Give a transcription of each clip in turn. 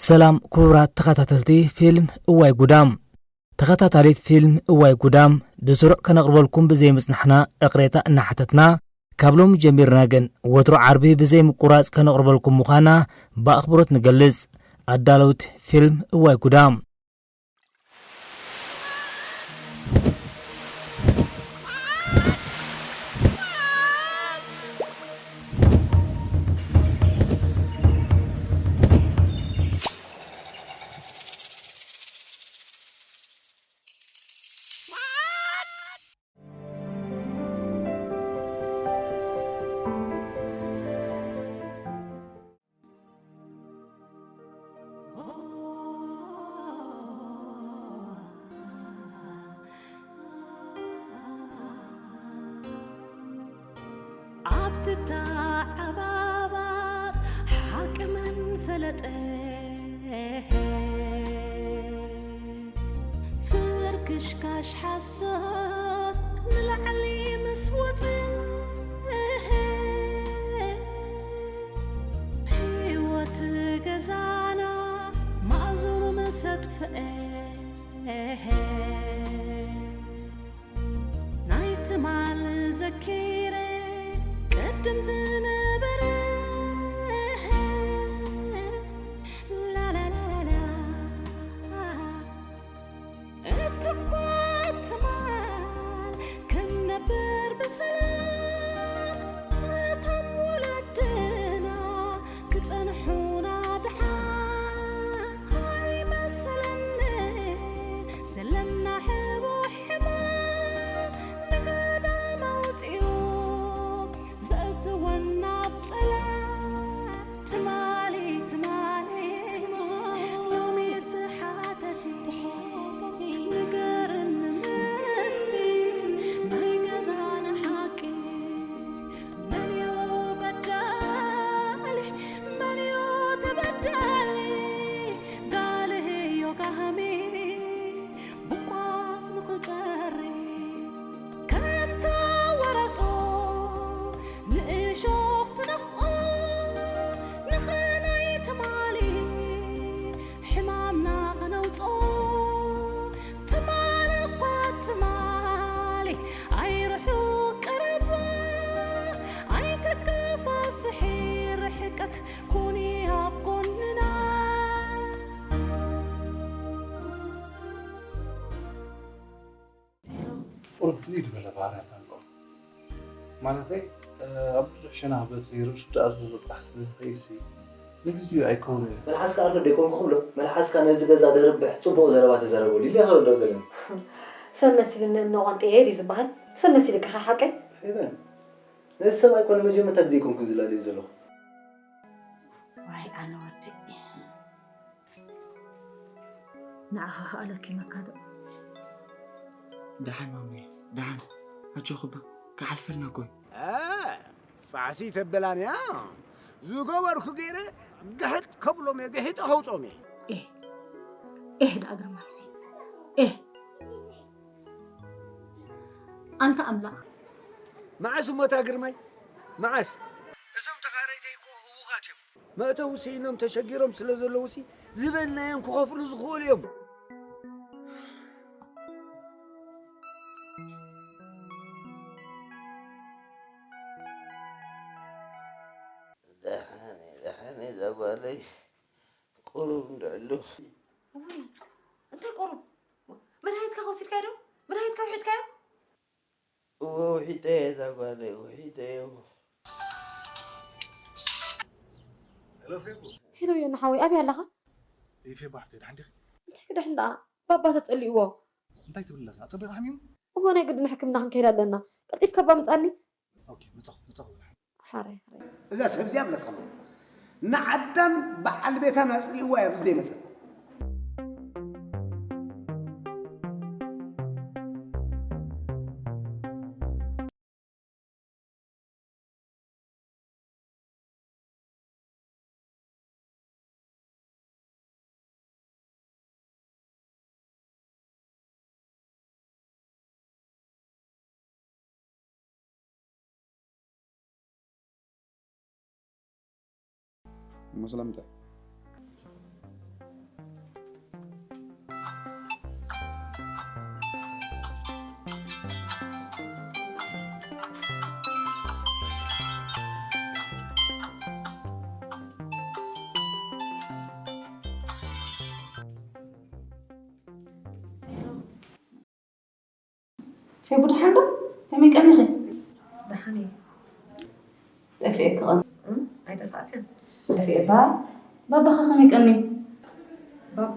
ሰላም ክቡራት ተኸታተልቲ ፊልም እዋይ ጉዳም። ተኸታታሊት ፊልም እዋይ ጉዳም ብስሩዕ ከነቕርበልኩም ብዘይምጽናሕና እቕሬታ እናሓተትና፣ ካብ ሎሚ ጀሚርና ግን ወትሩ ዓርቢ ብዘይምቁራጽ ከነቕርበልኩም ምዃና ብኣኽብሮት ንገልጽ። ኣዳለውት ፊልም እዋይ ጉዳም። ኣብቲ ተዓባባብ ሓቂ መን ፈለጠ? ፍርክሽካሽ ሓሶት ንላዕሊ ምስ ወጸ፣ ህይወት ገዛና ማእዝኑ ምስ ኣጥፍአ፣ ናይ ትማል ዘኪረ ቅድም ዝነበረ፣ ላላላላላ። እትኳ ትማል ክንነብር ብሰላም፣ እቶም ወለድና ክጸንሑና ድሓን ኣይመሰለኒ። ዘለና ሕቡእ ሕማም ንገዳም ኣውጺኡ ዘእትወና ኣብ ጸላም። ትማሊ ትማሊ ሎሚ ተሓተቲ፣ ንገርኒ ምስቲ ናይ ገዛና ሓቂ። መንዮ በዳሊ መንዮ ተበዳሊ? ጋልህዮ ጋህሚ ብቋስ ንኽጸሪ ከምታ ወረጦ ንእሾኽ ትነኽኦ ንኽናይ ትማሊ ሕማምና ኸነውፅኦ። ትማሊ እኳ ትማሊ ኣይርሑቕ ቀረባ ኣይተገፋፍሒ ርሕቀት ኩኒ ኣብ ጎንና። ቁሩብ ፍልይ ዝበለ ባህርያት ኣለዎ። ማለተይ ኣብ ብዙሕ ሸነኽ በቲ ርእሱ ዝኣዘዞ ጥራሕ ስለ ዝኸይድሲ ንግዚኡ ኣይከውንን እዩ። መልሓስካ ኣርዶ ደይኮንኩ ክብሎ፣ መልሓስካ ነዚ ገዛ ደርብሕ ጽቡቕ ዘረባ ተዛረበሉ ኢለ እየ ክርድኦ ዘለኒ። ሰብ መሲልኒ እኖ ቆንጥየ ድዩ ዝበሃል? ሰብ መሲልኪ ከ ሓቀይ? ፌበን፣ ነዚ ሰብኣይ እኮ ንመጀመርታ ግዜ ኣይኮንኩን ዝላለዮ ዘለኹ። ዋይ ኣነ ወደይ። ንዓኻ ከኣ ለኪመካ ዶ? ደሓን ማሙየ ደሓን ኣጆኺ እባ ክሓልፈልና እኮ እዩ። ፋሕሲ ተበላንያ ዝገበርኩ ገይረ ግሕጥ ከብሎም እየ ግሒጠ ከውፅኦም እየ። ኤህ ኤህ ደኣ ግርማይሲ ኤህ ኣንታ ኣምላኽ መዓስ እሞ እታ ግርማይ መዓስ? እዞም ተኻረይተይ እኮ ህዉኻት እዮም። መእተዊ ስኢኖም ተሸጊሮም ስለ ዘለዉሲ ዝበልናዮም ክኸፍሉ ዝኽእሉ እዮም። ደሓን እየ ደሓን እየ እዛ ጓለይ ቁሩብ እንድዕሉ። እውይ እንታይ ቁሩብ? መድሃኒትካ ከ ወሲድካዮ ዶ? መድሃኒትካ ውሒጥካዮ? እወ ውሒጠ እየ እዛ ጓለይ ውሒጠ እየ። ሄሎ ዮኒ ሓወይ ኣበይ ኣለኻ? ፌቡ ሓፍተይ ደሓን ዲኺ? እንታይ ክድሕን ደኣ ባባ ተጸሊእዎ። እንታይ ትብሊ ኣለኺ? ኣጸቢቑ ሓሚሙ? እወ ናይ ግድን ሕክምና ክንከይድ ኣለና። ቀልጢፍካ እባ ምጻኒ። ኦኬ መጻኹ መጻኹ። ሓራይ ሓራይ። እዛ ሰብ እዚኣ እብለካ ኣለኹ ንዓዳን በዓል ቤታን ኣጽሊእዋ እያ ኣብዚ ዘይመጸት። እሞ ስለምንታይ? ፌቡ ደሓን ዶ? ከመይ ቀኒኺ? ደሓን እየ። ጠፊኤ ክቐን እም፣ ኣይጠፋእክን። ጠፊኤ ባ ባባኸ ከመይ ቀኒ? ባባ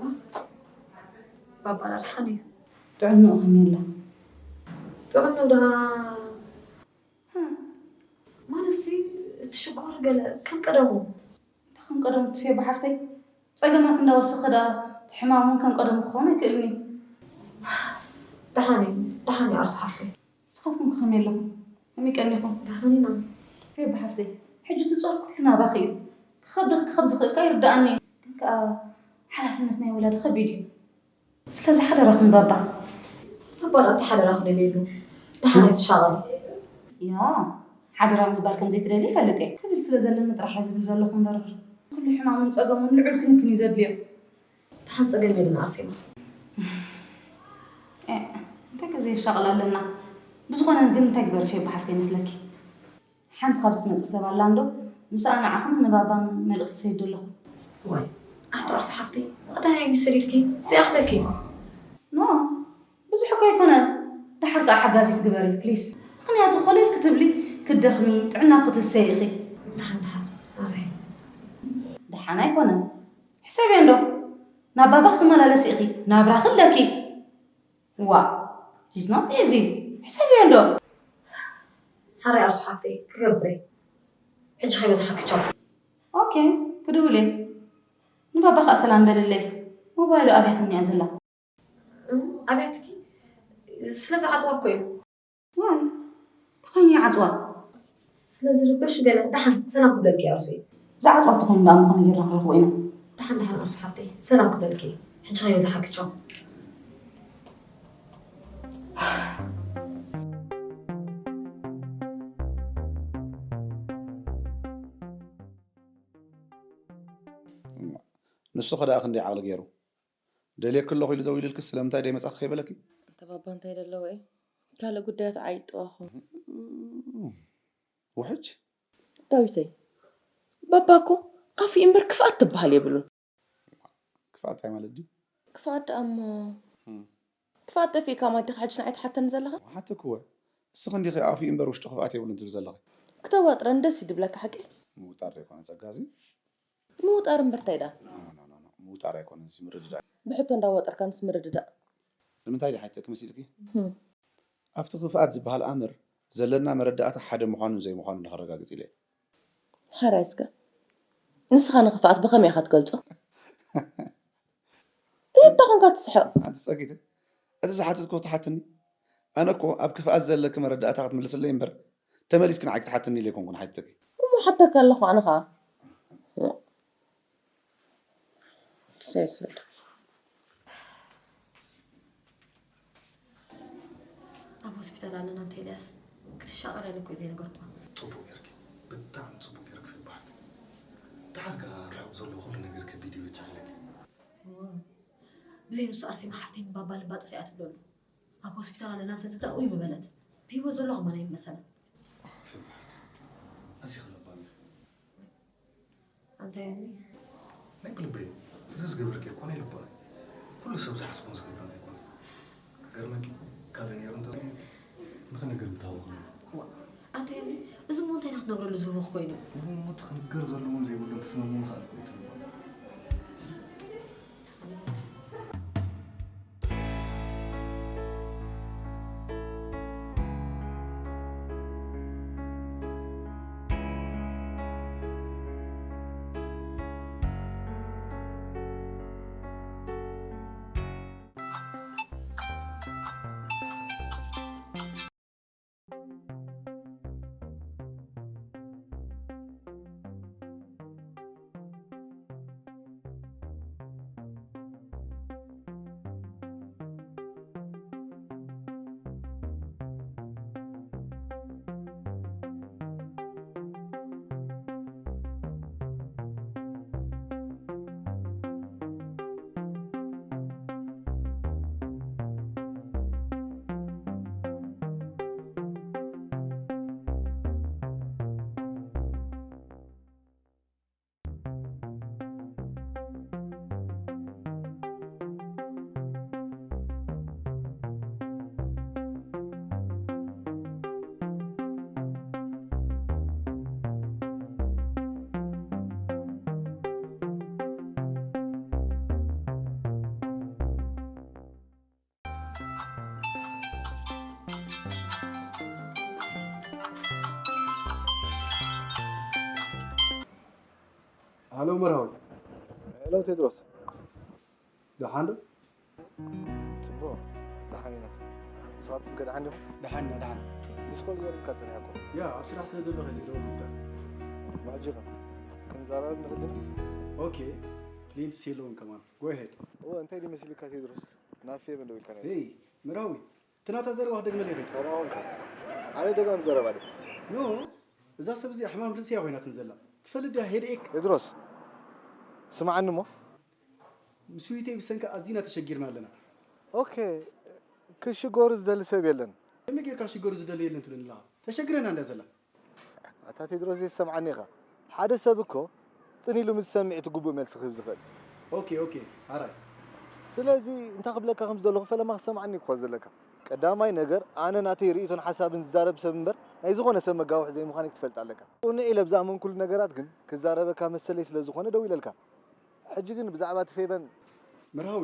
ባባ ደሓን እዩ። ጥዕንኡ ከመይ ኣሎ? ጥዕንኡ ደኣ ማለትሲ እቲ ሽኮር ገለ ከም ቀደሙ። ከም ቀደሙ ትፌ ብሓፍተይ ጸገማት እንዳወሰኸ ደኣ እቲ ሕማም እውን ከም ቀደሙ ክኸውን ኣይክእልን እዩ። ደሓን እዩ፣ ደሓን እዩ ኣርሱ ሓፍተይ። ንስኻትኩም ከመይ ኣለኹም? ከመይ ቀኒኹም? ደሓን ኢና። ፌ ብሓፍተይ ሕጂ እቲ ጾር ኩሉ ናባኺ እዩ። ክኸብደኺ ከም ዝኽእልካ ይርድኣኒ እዩ። ግን ከኣ ሓላፍነት ናይ ወላዲ ከቢድ እዩ። ስለዚ ሓደራኹም ባባ። ባባ ደኣ እንታይ ሓደራ ክደልየሉ? ደሓን ኣይትሻቐሊ። ያ ሓደራ ምባል ከም ዘይትደሊ ይፈልጥ እየ። ክብል ስለ ዘለኒ ጥራሕ እየ ዝብል ዘለኹ እምበር ኩሉ ሕማሙን ጸገሙን ልዑል ክንክን እዩ ዘድልዮ። ደሓን ጸገም የለን ኣርሴማ። እ፣ እንታይ ግዜ የሻቕል ኣለና። ብዝኾነ ግን እንታይ ግበር ፌ ብሓፍተይ መስለኪ? ሓንቲ ካብ ዝመጽእ ሰብ ኣላ እንዶ ምስኣ ንዓኹም ንባባን መልእኽቲ ሰይዶ ኣለኹ። ዋይ ኣቲ ኣርሲ ሓፍተይ ቀዳማይ ሚኒስትር ኢልኪ ዘይኣኽለኪ። ኖ ብዙሕ እኮ ኣይኮነን። ደሓር ከኣ ሓጋዚት ግበሪ ፕሊስ። ምኽንያቱ ኮለል ክትብሊ ክትደኽሚ ጥዕና ክትህሰይ ኢኺ። ደሓን ደሓን ኣረይ ደሓን ኣይኮነን። ሕሰብዮ እንዶ ናብ ባባ ክትመላለሲ ኢኺ ናብራኺ ኣለኪ። ዋ ዚዝ ኖት ኢዚ። ሕሰብዮ እንዶ። ሓራይ ኣርሱ ሓፍተይ ክገብሬ ሕጂ ከይበዝሓክቸው። ኦኬ ክድውል እየ። ንባባ ከኣ ሰላም በልለይ። ሞባይሉ ኣብያትኒ እያ ዘላ። ኣብያትኪ ስለ ዝዓፅዋ እኮ እዩ። ዋይ ተኸይኑ ይዓፅዋ። ስለ ዝርበሽ ገለ ደሓን ሰላም ክብለልኪ እየ ኣርሱይ። ዝዓፅዋ ተኾይኑ ደኣ ምኾነ ጌርና ክንረኽቦ ኢና። ደሓን ደሓን ኣርሱ ሓፍተይ ሰላም ክብለልኪ እየ። ሕጂ ከይበዝሓክቸው። ንሱ ኸ ደኣ ክንደይ ዓቕሊ ገይሩ? ደልየኪ ኣለኹ ኢሉ ደዊሉልኪ ስለምንታይ ደይመጻኺ ከይበለኪ? ኣንታ ባባ እንታይ ደለዎ እየ ካልእ ጉዳያት ዓይጥዋኹም። ውሕጅ ዳዊተይ ባባ እኮ ዓፊ እምበር ክፍኣት ትበሃል የብሉን። ክፍኣት እንታይ ማለት ድዩ? ክፍኣት ደኣ እሞ ክፍኣት ጠፊእካ ማዲኻ ሕጂ ንዓይ ትሓተኒ ዘለኻ? ሓተክወ እስኺ እንዲኺ ዓፊ እምበር ውሽጡ ክፍኣት የብሉን ትብል ዘለኺ። ክተዋጥረኒ ደስ እዩ ድብለካ ሓቂ? ምውጣር ዘይኮነ ጸጋ እዚ ምውጣር እምበር እንታይ ደኣ? ምውጣር ኣይኮነን ሲ ምርድዳእ። ብሕቶ እንዳወጠርካ ንስ ምርድዳእ። ንምንታይ ድሓይተኪ መሲልኪ? ኣብቲ ክፍኣት ዝበሃል ኣምር ዘለና መረዳእታ ሓደ ምዃኑን ዘይምዃኑን ንኸረጋግጽ ኢለ እየ። ሓራይ እስከ ንስኻ ንኽፍኣት ብኸመይ ኢኻ ትገልጾ? እንታይ ኮንካ ትስሕቕ? ኣንቲ ጸጊተ እቲ ዝሓተትክዎ ትሓትኒ? ኣነ እኮ ኣብ ክፍኣት ዘለኪ መረዳእታ ክትምልስለይ እምበር ተመሊስኪ ንዓይ ክትሓትኒ ኢለ ኣይኮንኩን ሓቲተኪ። እሞ ሓተካ ኣለኹ ኣነ ኸኣ። ሰይስወደ ኣብ ሆስፒታል ኣለና እንተ ኤልያስ ክትሻቐል ኢለ እኮ እዩ ዘይነገርኩዋ። ጽቡቕ ጌርኪ ብጣዕሚ ጽቡቕ ጌርኪ ፌባሕቲ። ደሓር ከኣ ርሑቕ ዘሎ ኩሉ ነገር ከቢድ እዩ በጃኺ ኢለኪ። ብዘይ ንሱ ኣርሴማ ሓፍተይ ንባባ ልባ ጠፊኣ ትብለሉ። ኣብ ሆስፒታል ኣለና እንተዝብላ ኡይ ምበለት። ብህይወት ዘሎ ከማን ኣይምመሰለን። ፌባሕቲ ኣዚኺ ለባም ኢኺ። ኣንታይ እኒ ናይ ብልበይ እዚ ዝገበርክዮ እኮ ናይ ልቦና እዩ። ኩሉ ሰብ ዝሓስቦን ዝገብሮን ኣይኮነን። ክገርመኪ ካልእ ነይሩ እንተ ንኽነግር ምታወኽኒ። ኣንታይ እኒ እዚ እሞ እንታይ ኢና ክትነግረሉ ዝህቦ ኮይኑ? እሞ እቲ ክንገር ዘለዎን ዘይብሉን ክትነግሩ ምኽኣል እኮ እዩ እቲ ልቦና። ሄሎ መርሃዊ። ሄሎ ቴድሮስ። ደሓን ዶ? ጽቡቕ። ደሓን ኢና። ንስኻትኩም ከ ደሓን ዲኹም? ደሓን ኢና፣ ደሓን። ሚስ ኮል ገይሩልካ ጸኒሐ እኮ። ያ፣ ኣብ ስራሕ ስለ ዘለኹ እየ ዝደወልኩልካ። ማጂኻ። ክንዛረብ ንኽእል ዲና? ኦኬ። ክሊንትስ የለውን ከማን። ጎ ሄድ። እወ፣ እንታይ ድዩ መሲልካ ቴድሮስ? ናብ ፌቨን ደዊልካ ነይሩ። ሄይ፣ መርሃዊ። እቲ ናታ ዘረባ ክደግመለይ ከይትኾን። ከምኣ ኾንካ። ኣነ ደጋሚ ዘረባ ድየ? ኖ፣ እዛ ሰብ እዚኣ ሕማም ርእሲ እያ ኮይናትኒ ዘላ። ትፈልጥ ድያ ሄድኤክ? ቴድሮስ፣ ስምዓኒ እሞ። ምስ ዊተይ ብሰንኪ ኣዚና ተሸጊርና ኣለና። ኦኬ፣ ክሽገሩ ዝደሊ ሰብ የለን። ከመይ ጌርካ ክሽገሩ ዝደሊ የለን ትብለኒ ኣለኻ? ተሸጊረና እንድያ ዘላ። ኣታ ቴድሮስ ዘይትሰምዓኒ ኢኻ። ሓደ ሰብ እኮ ጽን ኢሉ ምስ ዝሰምዕ እቲ ግቡእ መልሲ ክህብ ዝኽእል። ኦኬ ኦኬ ኣራይ። ስለዚ እንታይ ክብለካ ከም ዝደለኹ ፈለማ ክትሰምዓኒ እኳ ዘለካ። ቀዳማይ ነገር ኣነ ናተይ ርእይቶን ሓሳብን ዝዛረብ ሰብ እምበር ናይ ዝኾነ ሰብ መጋውሒ ዘይምዃነይ ክትፈልጥ ኣለካ። ቅኑዕ ኢለ ብዝኣመንኩሉ ነገራት ግን ክዛረበካ መሰለይ ስለ ዝኾነ ደው ኢለልካ። ሕጂ ግን ብዛዕባ እቲ ፌቨን መርሃዊ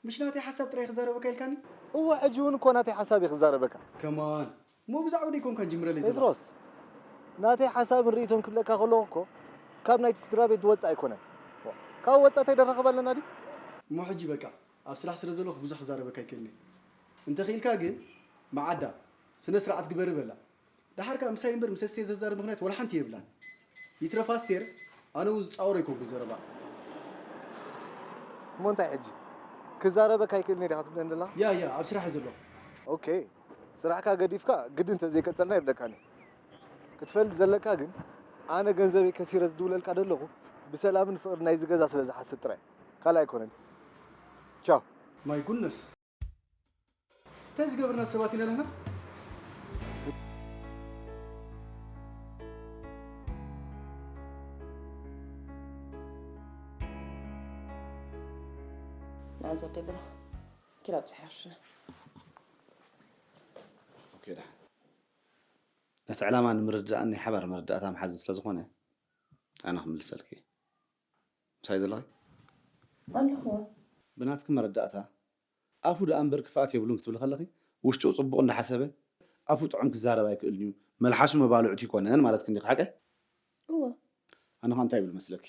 ምሽ ናተይ ሓሳብ ጥራይ ክዛረበካ ኢልካኒ? እወ ሕጂ እውን እኮ ናተይ ሓሳብ እየ ክዛረበካ። ከማን እሞ ብዛዕባ ደይኮንካ ጅምረለይ ዘለኻ? ቴድሮስ ናተይ ሓሳብን ርእይቶን ክብለካ ከለኹ እኮ ካብ ናይቲ ስድራ ቤት ዝወፅእ ኣይኮነን። ካብ ወፃእ እንታይ ደራኸብ ኣለና ድዩ? እሞ ሕጂ በቃ ኣብ ስራሕ ስለ ዘለኹ ብዙሕ ክዛረበካ ኣይክእልን እየ። እንተኽኢልካ ግን መዓዳ ስነ ስርዓት ግበሪ በላ። ደሓር ከኣ ምሳይ እምበር ምስ ኣስቴር ዘዛርብ ምኽንያት ወላ ሓንቲ የብላን። ይትረፍ ኣስቴር ኣነ እውን ዝጻወሮ ኣይኮንኩን ዘረባ። እሞ እንታይ ሕጂ ክዛረበካ ኣይክእልን እየ ዲኻ ትብለኒ ዘለኻ? ያ ያ ኣብ ስራሕ እየ ዘለኹ። ኦኬ ስራሕካ ገዲፍካ ግድን እንተዘይቀጸልና ይብለካን እየ። ክትፈልጥ ዘለካ ግን ኣነ ገንዘበይ ከሲረ ዝድውለልካ ዘለኹ ብሰላምን ፍቕርን ናይዚ ገዛ ስለ ዝሓስብ ጥራይ ካልእ ኣይኮነን። ቻው። My goodness። እንታይ ዝገብርና ሰባት ኢና ንሕና? ንኣንዞ ደብና ኪራብ ፀሓሽ ኦኬ ደሓን ነቲ ዕላማ ንምርድዳእን ናይ ሓባር መረዳእታ ምሓዝን ስለ ዝኾነ ኣነ ክምልሰልኪ ምሳይ ዘለኺ ኣለኹ ብናትኪ መረዳእታ ኣፉ ደኣ እምበር ክፍኣት የብሉን ክትብሊ ከለኺ ውሽጡ ጽቡቕ እንዳሓሰበ ኣፉ ጥዑም ክዛረብ ኣይክእልን እዩ መልሓሱ መባልዕቱ ይኮነን ማለት ክንዲ ሓቀ እወ ኣነ ኸ እንታይ ይብል መስለኪ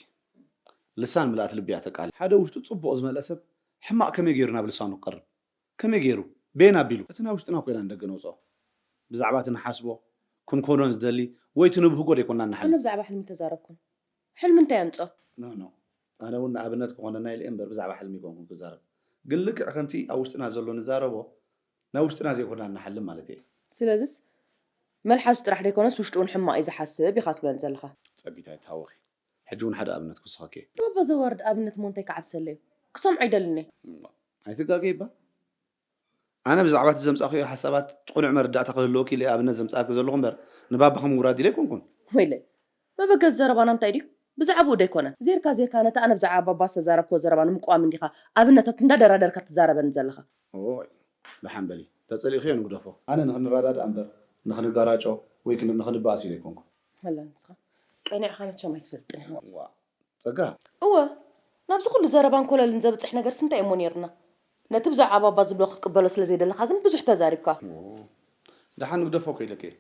ልሳን ምልኣት ልቢ እያ ተቃል ሓደ ውሽጡ ጽቡቕ ዝመልአ ሰብ ሕማቕ ከመይ ገይሩ ናብ ልሳኑ ክቀርብ ከመይ ገይሩ በየን ኣቢሉ እቲ ናይ ውሽጥና ኮይና ንደገ ነውፅኦ ብዛዕባ እቲ ንሓስቦ ክንኮኖን ዝደሊ ወይ እቲ ንብህጎ ደይኮና ኣነ ንሓልም ብዛዕባ ሕልሚ ተዛረብኩም ሕልሚ እንታይ ኣምፅኦ ኖ ኖ ኣነ እውን ንኣብነት ክኾነና ኢለ እየ እምበር ብዛዕባ ሕልሚ ይኮንኩን ክዛረብ። ግን ልክዕ ከምቲ ኣብ ውሽጥና ዘሎ ንዛረቦ ናይ ውሽጥና ዘይኮና ንሓልም ማለት እየ። ስለዝስ መልሓሱ ጥራሕ ደይኮነስ ውሽጡ እውን ሕማቕ እዩ ዝሓስብ ኢኻ ትብለኒ ዘለኻ። ጸጊት ኣይትሃወኺ። ሕጂ እውን ሓደ ኣብነት ክውስኸኪ እየ። ባባ ዘዋርድ ኣብነት እሞ እንታይ ክዓብሰለይ እዩ? ክሰምዖ ኣይደልን እየ። እሞ ኣይትጋገዪ እባ። ኣነ ብዛዕባ እቲ ዘምጻእክዮ ሓሳባት ቅኑዕ መረዳእታ ክህልወኪ ኢለ ኣብነት ዘምጻእኪ ዘለኹ እምበር ንባባ ከም ውራድ ኢለ ኣይኮንኩን። ወይለይ መበገሲ ዘረባና እንታይ ድዩ? ብዛዕባኡ ዶ ኣይኮነን? ዜርካ ዜርካ ነቲ ኣነ ብዛዕባ ባባ ዝተዛረብክዎ ዘረባ ንምቅዋም እንዲኻ ኣብነታት እንዳደራደርካ ትዛረበኒ ዘለኻ። ኦይ ደሓን በሊ ተጸሊእክዮ ንግደፎ። ኣነ ንኽንረዳዳእ እምበር ንኽንጋራጮ ወይ ንኽንበኣስ ኢለ ኣይኮንኩን። ኣላ ንስኻ ቀኒዕኻ መቸም ኣይትፈልጥን ኢኻ። ዋእ ጸጋ። እወ ናብዚ ኩሉ ዘረባን ኮለልን ዘብጽሕ ነገርስ እንታይ እሞ ኔርና? ነቲ ብዛዕባ ባባ ዝብሎ ክትቅበሎ ስለ ዘይደለኻ ግን ብዙሕ ተዛሪብካ። ደሓን ንግደፎ እኮ ኢለኪ እየ።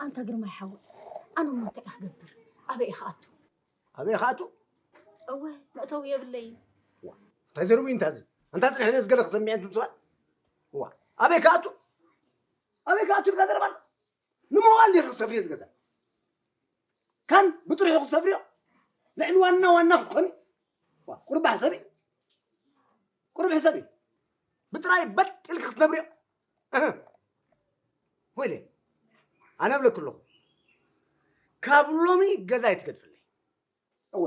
ኣንታ ግርማይ ሓወይ ኣነ እሞ እንታይ እየ ክገብር ኣበይ እየ ክኣቱ ኣበይ እየ ክኣቱ እወ መእተዊ የብለይን እንታይ ዘርዊ እንታይ እዚ ኣንታ ፅንሕ ነዚ ገለ ክሰምዕ እንትን ስባት እዋ ኣበይ ክኣቱ ኣበይ ክኣቱ ኢልካ ዘረባል ንምዋል ዲኺ ክሰፍርዮ ዝገዛ ካን ብጥሪሑ ክሰፍርዮ ልዕሊ ዋና ዋና ክትኮኒ ቁርባሕ ሰብኢ ቁርብሒ ሰብ እዩ ብጥራይ በጥ ኢልኪ ክትነብርዮ ወይለ ኣነ እብለኪ ኣለኹ ካብ ሎሚ ገዛ ኣይትገድፍለይ እወ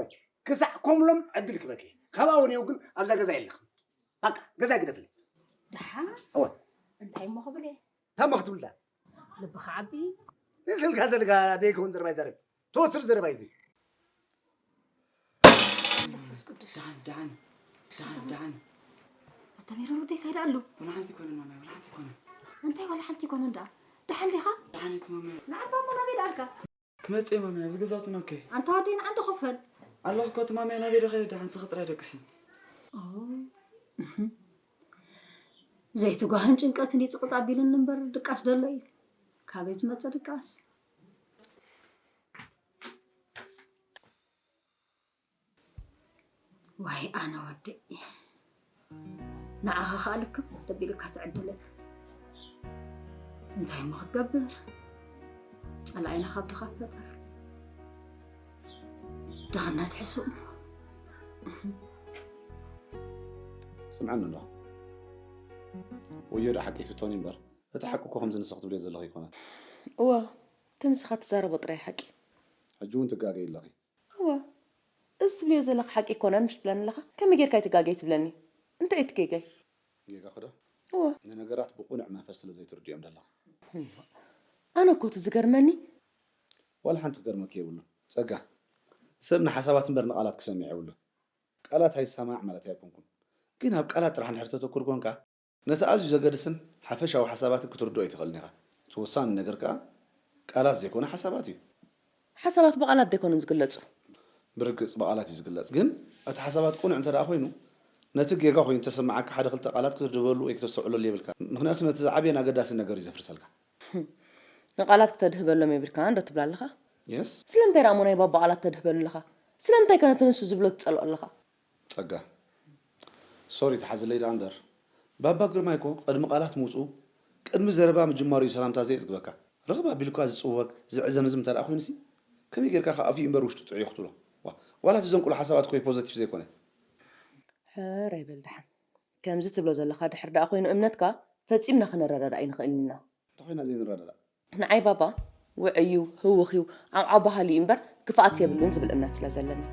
ክሳዕ ከምሎም ዕድል ክበኪ ካብ ኣወንዮ ግን ኣብዛ ገዛ የለኽን በቃ ገዛ ይግደፍለይ ደሓ እወ እንታይ እሞ ክብል እየ ታሞ ክትብልዳ ልብኻ ዓቢ። ንስልካ ዘልካ ዘይከውን ዘረባ ይዛረብ። ተወስር ዘረባ እዩ እዚ። መንፈስ ቅዱስ። ደሓን፣ ደሓን፣ ደሓን፣ ደሓን። ኣታ ሜሮን ወደይ እንታይ ደኣ ኣሎ? ወላ ሓንቲ ኣይኮነን ማማይ፣ ወላ ሓንቲ ኣይኮነን። እንታይ ወላ ሓንቲ ኣይኮነን ደኣ? ደሓን ዲኻ? ደሓን እየ ማማይ። ንዓባ እሞ ናበይ ደኣ ኣልካ? ክመጽእ እየ ማማይ፣ ኣብዚ ገዛውትና እኮ እየ። ኣንታ ወደይ ንዓንዲ ክፈል። ኣለኹ እኮ እቲ ማማይ ናበይ ዶ ከይደ ደሓን ስኺ ጥራይ ደቅሲ። ኦ፣ እህ። ዘይትጓህን ጭንቀትን ይጽቕጥ ኣቢሉኒ እምበር ድቃስ ደሎ እዩ። ካበይ ዝመጽእ ድቃስ? ዋይ ኣነ ወደይ፣ ንዓኻ ኸኣ ልክም ደቢልካ ትዕድለካ። እንታይ እሞ ክትገብር? ጸላኢና ካብ ድኻ ፈጠር። ድኽነት ሕሱም። ስምዓኒ ኣሎ። ወዮ ዶ ሓቂ ይፍቶኒ እምበር፣ እቲ ሓቂ እኮ ከምዚ ንስኺ ትብልዮ ዘለኺ ኣይኮነን። እወ፣ እቲ ንስኻ ትዛረቦ ጥራይ ሓቂ። ሕጂ እውን ትጋገይ ኣለኺ። እወ፣ እዚ ትብልዮ ዘለኻ ሓቂ ኣይኮነን ምሽ ትብለኒ ኣለኻ? ከመይ ጌርካ ኣይትጋገይ ትብለኒ? እንታይ እዩ እቲ ጌጋይ? ጌጋኺ ዶ? እወ። ንነገራት ብቕኑዕ መንፈስ ስለ ዘይትርድዮም ዘለኻ። ኣነ እኮ እቲ ዝገርመኒ። ዋላ ሓንቲ ክገርመኪ የብሉን። ጸጋ፣ ሰብ ንሓሳባት እምበር ንቓላት ክሰምዕ የብሉን። ቃላት ኣይሰማዕ ማለት ኣይኮንኩን። ግን ኣብ ቃላት ጥራሕ እንድሕር ተተኩር ኮንካ፣ ነቲ ኣዝዩ ዘገድስን ሓፈሻዊ ሓሳባትን ክትርድኦ ኣይትኽእልን ኢኻ። እቲ ወሳኒ ነገር ከኣ ቃላት ዘይኮነ ሓሳባት እዩ። ሓሳባት ብቓላት ዶ ኣይኮኑን ዝግለጹ? ብርግጽ ብቓላት እዩ ዝግለጽ። ግን እቲ ሓሳባት ቅኑዕ እንተ ደኣ ኮይኑ፣ ነቲ ጌጋ ኮይኑ እንተሰማዓካ ሓደ ክልተ ቃላት ክትድህበሉ ወይ ክተስተውዕለሉ የብልካ። ምኽንያቱ ነቲ ዝዓበየን ኣገዳስን ነገር እዩ ዘፍርሰልካ። ንቓላት ክተድህበሎም የብልካን ዶ ትብል ኣለኻ? የስ። ስለምንታይ ደኣ እሞ ናይ ባባ ቃላት ተድህበሉ ኣለኻ? ስለምንታይ ከ ነቲ ንሱ ዝብሎ ትጸልኦ ኣለኻ? ጸጋ። ሶሪ፣ ተሓዝለይ ደኣ እምበር። ባባ ግርማይ እኮ ቅድሚ ቃላት ምውጽኡ፣ ቅድሚ ዘረባ ምጅማሩ እዩ ሰላምታ ዘየጽግበካ። ርኽብ ኣቢሉካ ዝጽወግ፣ ዝዕዘምዝም እንተ ደኣ ኮይኑሲ፣ ከመይ ጌርካ ከ ኣፍዩ እምበር ውሽጡ ጥዕዩ ክትብሎ? ዋ-፣ ዋላ እቲ ዘንቅሎ ሓሳባት እኮ እዩ ፖዘቲቭ ዘይኮነ። ሕራይ በል ደሓን። ከምዚ ትብሎ ዘለኻ ድሕር ደኣ ኮይኑ እምነትካ፣ ፈጺምና ክንረዳዳእ ኣይንኽእልን ኢና። እንታይ ኮይና ዘይንረዳዳእ? ንዓይ ባባ ውዑይ እዩ፣ ህውኽ እዩ፣ ዓብዓብ በሃሊ እዩ እምበር ክፍኣት የብሉን ዝብል እምነት ስለ ዘለኒ።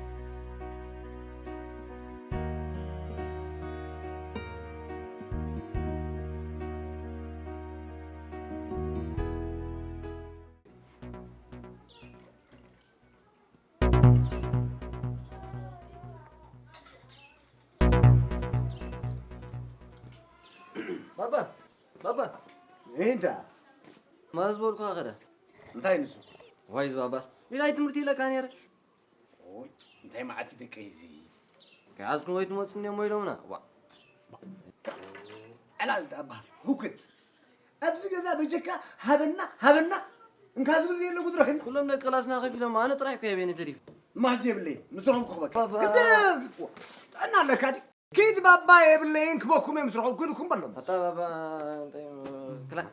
ባባ፣ ባባ። እንታ? ማዘዝ ዝበልኩኻ ከደ። እንታይ ንሱ? ዋይ፣ እዚ ባባስ። ሚላይ ትምህርቲ ኢለካ ነይረ። ኦይ፣ እንታይ መዓት ደቀይ እዚ? ከይሓዝኩም ወይ ትመጹ እኒኦም ወይ ኢሎምና። ዋ። ዕላል ዳባ፣ ሁክት። ኣብዚ ገዛ በጀካ ሃበና፣ ሃበና። እንካ ዝብል ዘየለ ጉድረኽና። ኩሎም ደቂ ክላስና ከፊሎም፣ ኣነ ጥራይ እኮ የቤኒ ተሪፉ። ማጅ የብለይ፣ ምስ ረኸብኩ ክበካ። ባባ። ግደ፣ ጥዕና ኣለካ ድዩ? ኪድ ባባ የብለይን ክበኩም እዮም ዝረኸቡ፣ ክድኩም በሎም። ኣታ ባባ፣ እንታይ፣ ክላ-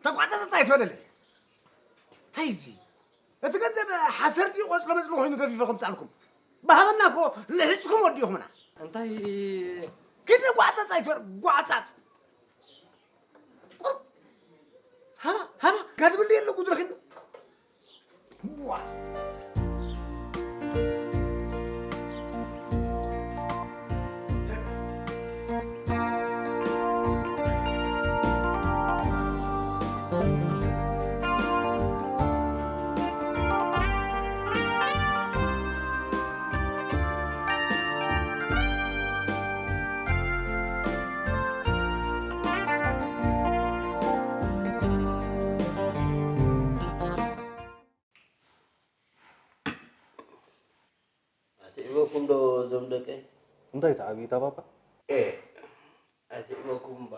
ተቋጸጸ ኣይትበለለይ። እንታይ እዚ? እቲ ገንዘብ ሓሰር ድዩ ቆጽሎ መጽሎ ኮይኑ ገፊፈ ከምጻልኩም? ብሃበና እኮ ልሒጽኩም ወዲኹምና። እንታይ? ኪድ ጓዕጻጽ ኣይትበል፣ ጓዕጻጽ። ቁርብ። ሃባ፣ ሃባ፣ ጋድብል የለ ጉድረኽና። ኣትዒበኩም ዶ እዞም ደቀይ? እንታይ ተዓብዩ እታ ባባ? ኤ፣ ኣትዒበኩም እባ።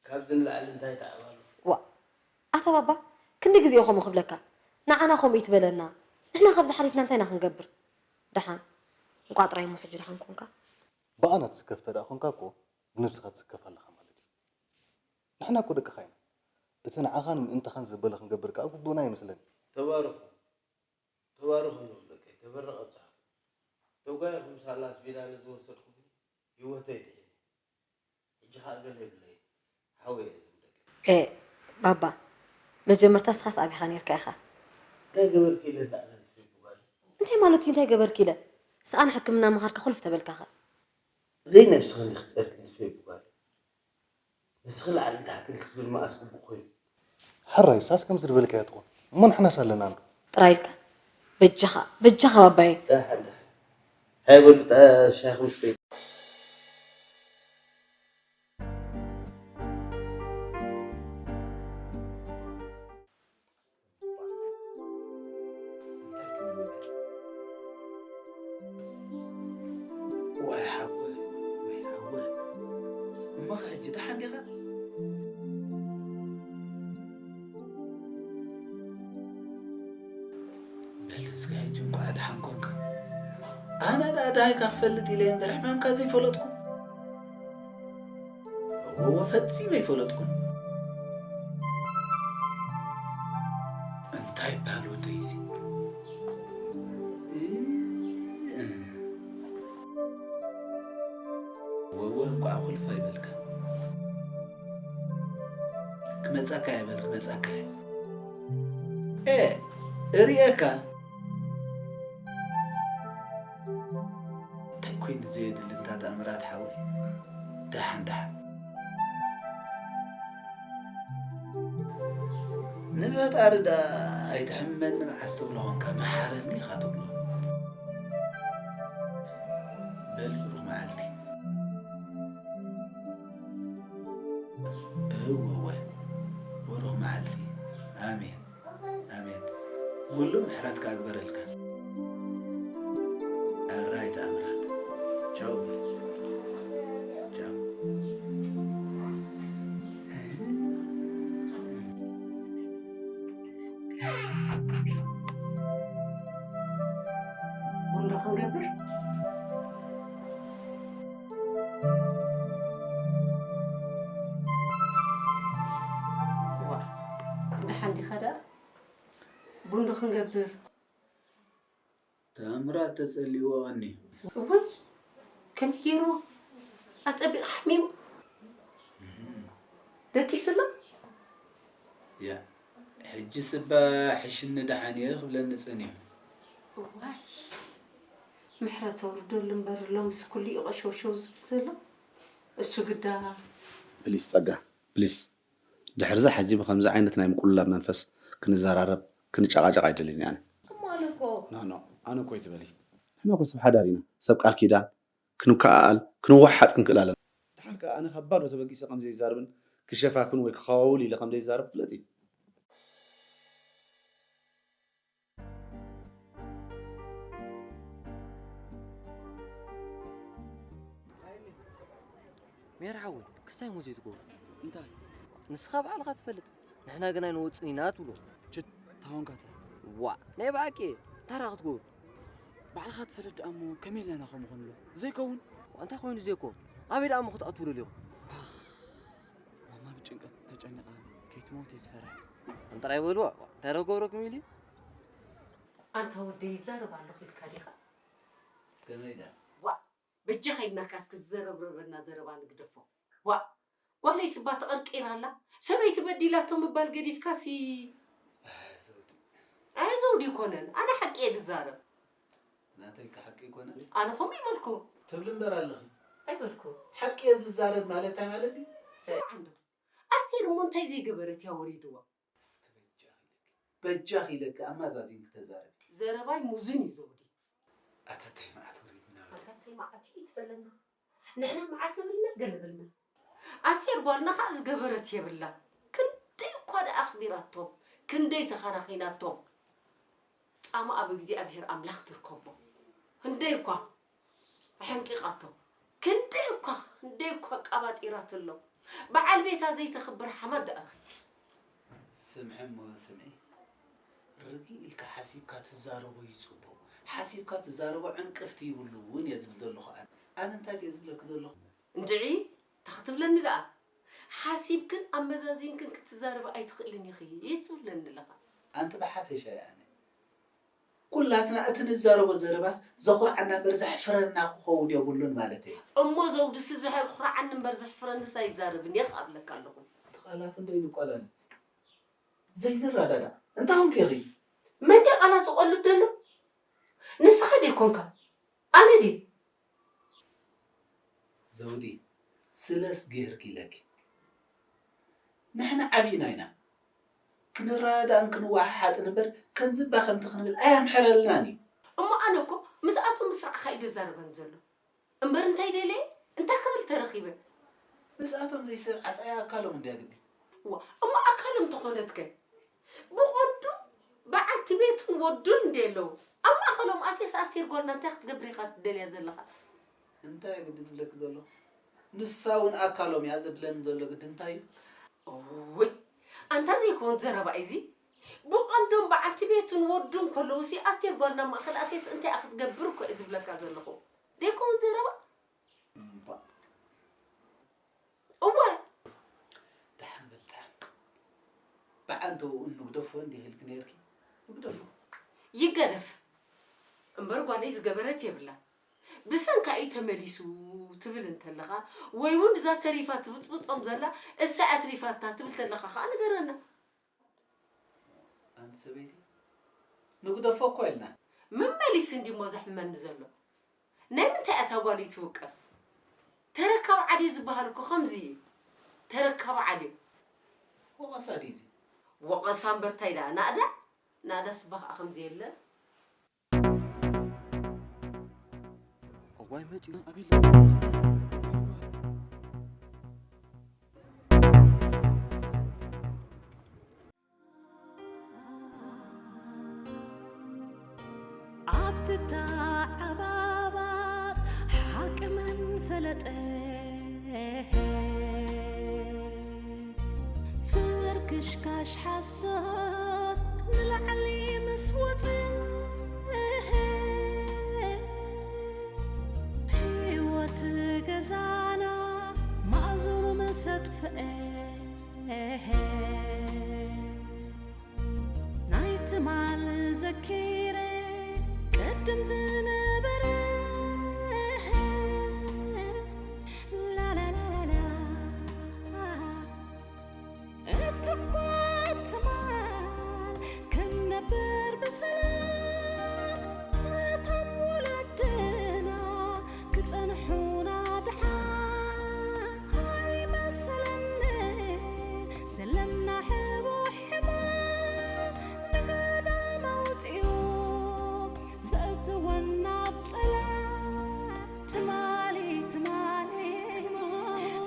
ካብዚ ንላዕሊ እንታይ ተዓባሉ? ዋ፣ ኣታ ባባ፣ ክንዲ ግዜ ኢኹም ክብለካ። ንዓና ከምኡ ይትበለና። ንሕና ካብዚ ሓሊፍና እንታይ ኢና ክንገብር? ደሓን፣ እንቋ ጥራይ እሞ ሕጂ ደሓን ኮንካ። ብኣና ትስከፍ ተደኣ ኮንካ እኮ ብነብስኻ ትስከፍ ኣለኻ ማለት እዩ። ንሕና እኮ ደቅኻ ኢና። እቲ ንዓኻን ምእንታኻን ዘበለ ክንገብር ከኣ ግቡእና ኣይመስለኒ። ተባረኹ። ተባረኹ ንብለካ፣ ተበረቕ ኣብጽሓ። ተጓይኹም ሳላ ኣስቤዛ ንዝወሰድኩ ግን ህይወተይ ድሒነ። ሕጂ ኸኣ ገለ የብለይን። ሓወይ እየ ዝብለካ። ኤ፣ ባባ፣ መጀመርታ እስኻስ ኣቢኻ ኔርካ ኢኻ። እንታይ ገበርኪ ኢለ እንዳዕለልኩ ጓል? እንታይ ማለት እዩ እንታይ ገበርኪ ኢለ? ስኣን ሕክምና ምኻድካ ኩልፍ ተበልካኸ? ዘይነብስኺ እንዲኺ ትጸርፊ እንትትበይ ጓል። ንስኺ ላዕልን ታሕትን ክትብል መኣስ ግቡእ ኮይኑ? ሕራይ ሳስ ከምዚ ዝበልካያ ትኹን። እሞ ንሕናስ ኣለና እንዶ? ጥራይ ኢልካ። በጃኻ፣ በጃኻ ባባየ። ደሓን ደሓን። ሃይ በሉ፣ ጣ-፣ ሻሂ ክምስተ። ዋይ ሓወይ፣ ወይ ሓወይ። እሞ ኸ ሕጂ ደሓን ዲኻ? በል እስከ ሕጂ እንኳዕ ደሓን ኮንካ። ኣነ ደኣ ደሃይካ ክፈልጥ ኢለ እምበር ሕማምካ ዘይፈለጥኩ። እወ፣ ፈጺመ ኣይፈለጥኩን። እንታይ ይበሃል ወደይ እዚ? እወ፣ እንቋዕ ኮልፋ ይበልካ። ክመጻካ እየ በል፣ ክመጻካ እየ። ኤ፣ እርእየካ። እንታይ ኮይኑ ዘየድሊ እንታ ተኣምራት ሓወይ? ደሓን፣ ደሓን። ንፈጣሪ ደኣ ኣይትሕመኒ መዓስ ትብሎ ኾንካ፣ መሓረኒ ኢኻ ትብሎ። በል ብሩኽ መዓልቲ። እወ፣ እወ፣ ብሩኽ መዓልቲ። ኣሜን፣ ኣሜን። ኩሉ ምሕረትካ እግበረልካ። ሕራይ ተኣምራት። ቻው በል። ቻው። ቡን ዶ ክንገብር? ዋ፣ ደሓን ዲኻ ደኣ? ቡን ዶ ክንገብር? ታምራት ተጸሊዎ ቀንዩ። እዋይ፣ ከመይ ገይርዎ? ኣጸቢቑ ሓሚሙ። ደቂሱ ኣሎ? ያ፣ ሕጂ ስባ ሕሽኒ ደሓን እየ ክብለኒ ጸኒሑ። እዋይ፣ ምሕረት ኣውርደሉ እምበር፣ ሎምስ ኩሉ እዩ ቀሸውሸው ዝብል ዘሎ። እሱ ግዳ ፕሊስ ጸጋ፣ ፕሊስ። ድሕርዚ ሕጂ ብኸምዚ ዓይነት ናይ ምቁልላብ መንፈስ ክንዘራረብ፣ ክንጨቓጨቕ ኣይደልን እየ ኣነ። እሞ ኣነ እኮ ኖ ኖ፣ ኣነ እኮ ኣይትበሊ። ንሕና እኮ ሰብ ሓዳር ኢና፣ ሰብ ቃል ኪዳን፣ ክንከኣኣል፣ ክንወሓጥ ክንክእል ኣለና። ድሓር ከኣ ኣነ ካብ ባዶ ተበጊሰ ከም ዘይዛረብን ክሸፋፍን ወይ ክኸዋውል ኢለ ከም ዘይዛረብ ፍለጢ። ሜር ሓወይ፣ ክስታይ እሞ ዘይትገብሮ። እንታይ? ንስኻ ባዕልኻ ትፈልጥ። ንሕና ግን ኣይንወጽን ኢና ትብሎ። ችት፣ ታወንካታ። ዋእ፣ ናይ ብሓቂ ታራ ክትገብሩ። ባዕልኻ ትፈልጥ ደኣ እሞ ከመይ ኢልና ኢና ከምኡ ክንብሎ? ዘይከውን። እንታይ ኮይኑ ዘይኮን? ኣበይ ደኣ እሞ ክትኣትዉ ደሊኹም? ኣኽ፣ ማማ ብጭንቀት ተጨኒቓ ከይትሞት እየ ዝፈርሕ። ኣንጥራይ በልዋ፣ እንታይ ዶ ክገብረኩም ኢሉ? ኣንታ ወደይ ይዛረብ ኣለኹ ኢልካ ዲኻ? ከመይ ደኣ? ዋእ፣ በጃኻ ኢልናካ እስኪ ዝዘረብረበና ዘረባ ንግደፎ። ዋእ፣ ጓለይስ እባ ተቐርቂራ ኣላ። ሰበይቲ በዲላቶ ምባል ገዲፍካሲ። ዘውዲ። ኣይ ዘውዲ ኣይኮነን፣ ኣነ ሓቂ እየ ዝዛረብ። ናተይካ ሓቂ ኣይኮነን? ኣነ ከምኡ ይበልኩ። ትብሊ እምበር ኣለኺ። ኣይበልኩ። ሓቂ እየ ዝዛረብ ማለት እንታይ ማለት ድዩ? ስማዕ እንዶ። ኣስቴር እሞ እንታይ ዘይገበረት እያ ወሪድዋ? እስኪ በጃኺ ኢለኪ። በጃኺ ኢለኪ ኣማዛዚንኪ ተዛረቢ። ዘረባይ ሙዝን እዩ ዘውዲ። ኣተተይ መዓት ወሪድና። ኣታተይ መዓት እዩ ትበለና። ንሕና መዓት ብልና ገለ ብልና። ኣስቴር ጓልና ኸኣ ዝገበረት የብላ። ክንደይ እኳ ደኣ ኣኽቢራቶም፣ ክንደይ ተኸናኺናቶም። ጻማኣ ብእግዚኣብሔር ኣምላኽ ትርከቦ። ክንደይ እኳ ኣሐንቂቓቶ። ክንደይ እኳ፣ ክንደይ እኳ ኣቃባጢራትሎም። በዓል ቤታ ዘይተኽብር ሓማት ደኣ ረኺባ። ስምዒ እሞ ስምዒ። ርግእ ኢልካ ሓሲብካ ትዛረቦ እዩ ጽቡቕ። ሓሲብካ ትዛረቦ ዕንቅፍቲ ይብሉ እውን እየ ዝብል ዘለኹ ኣነ። ኣነ እንታይ ድየ ዝብለኪ ዘለኹ? እንድዒ፣ እንታይ ክትብለኒ ደኣ? ሓሲብክን ኣመዛዚንክን ክትዛረቢ ኣይትኽእልን ኢኺ ትብለኒ ኣለኻ። ኣንቲ ብሓፈሻ እየ ኣነ። ኩላትና እቲ ንዛረቦ ዘረባስ ዘኹርዓና እምበር ዘሕፍረና ክኸውን የብሉን ማለተይ። እሞ ዘውድስ ዘኹርዓኒ እምበር ዘሕፍረንስ ኣይዛረብን እየ ክኣብለካ ኣለኹ። እቲ ቃላት እንዶ ይንቆላል። ዘይንረዳዳእ እንታይ ኾንኪ ኢኺ? መን ድዩ ቃላት ዝቆልድ ዘሎ? ንስኻ ድዩ ኮንካ? ኣነ ድዩ? ዘውዲ ስለስ ገይርኪ ኢለኪ። ንሕና ዓቢና ኢና። ክንረዳዳእን ክንወሓሓጥን እምበር ከምዚ እባ ከምቲ ክንብል ኣየምሕረልናን እዩ። እሞ ኣነ እኮ ምስኣቶም ምስራዕኻ እዩ ደዛረበን ዘሎ እምበር እንታይ ደልየ እንታይ ክብል ተረኺበ። ምስኣቶም ዘይስዕዓስ ኣይ ኣካሎም እንድያ ግዲ። እዋ እሞ ኣካሎም ተኾነትከ ብቐንዱ በዓልቲ ቤቱን ወዱን እንደ ኣለዉ ኣብ ማእኸሎም ኣትየስ ኣስቴር ጓልና እንታይ ክትገብር ኢኻ ትደልያ ዘለኻ? እንታይ ግዲ ዝብለኪ ዘሎ? ንሳ እውን ኣካሎም እያ ዘብለኒ ዘሎ ግዲ እንታይ እዩ? ወይ ኣንታ ዘይከውን ዘረባ እዚ ብቐንዶም በዓልቲ ቤቱን ወዱን ከለዉ ሲ ኣስቴር ጓልና ማእኸል ኣትየስ እንታይ ክትገብር እኮ እዩ ዝብለካ ዘለኹ ደይከውን ዘረባ። እወ ደሓን በል ደሓን። ብዓንተኡ ንግደፎ እንዲህ ኢልኪ ነይርኪ። ንግደፎ። ይገደፍ እምበር ጓለይ ዝገበረት የብላ። ብሰንካ እዩ ተመሊሱ ትብል እንተለኻ ወይ እውን እዛ ተሪፋ ትብፅብፆም ዘላ እሳ እያ ትሪፋታ ትብል ተለኻ ከዓ ንገረና። ኣንቲ ሰበይቲ ንግደፎ እኮ ኢልና። መመሊስ እንዲሞ ዘሕመኒ ዘሎ ናይ ምንታይ እያ እታ ጓለይ ትውቀስ? ተረካብ ዓድዮ ዝበሃል እኮ ከምዚ እዩ። ተረካብ ዓድዮ። ወቐሳ ድዩ እዚ? ወቐሳ እምበር ታይ ደኣ ናእዳ? ናእዳ ስባ ከዓ ከምዚ የለ። እዋይ መፂኡ ኣቤል ኣብቲ ተዓባባጥ ሓቂ መን ፈለጠ? ፍርክሽካሽ ሓሶት ንላዕሊ ምስ ወፀ፣ ህይወት ገዛና ማእዝኑ ምስ ኣጥፍአ፣ ናይ ትማል ዘኪረ ቅድም ዝነበረ፣ ላላላላላ። እትኳ ትማል ክንነብር ብሰላም፣ ነቶም ወለድና ክጸንሑና ድሓን ኣይመሰለኒ። ዘለና ሕቡእ ሕማም ንገዳም ኣውጺኡ ዘእትወና ኣብ ጸላም። ትማሊ ትማሊ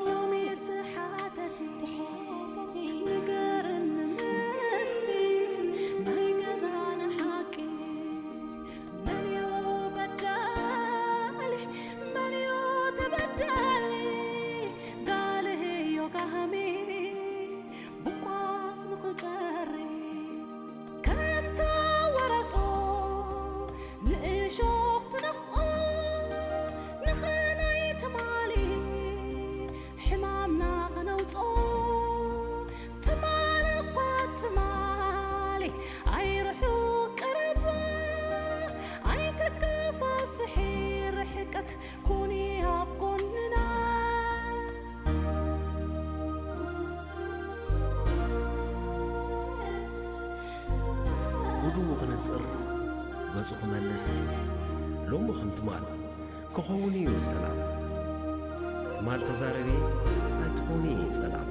ሎሚ ትሓተቲ ንገርኒ ምስቲ ናይ ገዛና ሓቂ። መንዮ በዳሊ መንዮ ተበዳሊ? ጋልህዮ ጋህሚ ብቋስ ንኽጸሪ ከምታ ወረጦ ንእሾኽ ትነኽኦ ንኽናይ ትማሊ ሕማምና ኸነውፅኦ። ትማል እኳ ትማሊ ኣይርሑቕ ቀረባ ኣይተጋፋፍሒ ርሕቀት ኩኒ ኣብ ጎንና። ጉዱ ክነጽር ገጹ ክመልስ ሎሚ ከም ትማል ክኸውን እዩ ሰላም። ትማል ተዛረቢ ኣይትኾኒ ጸላም።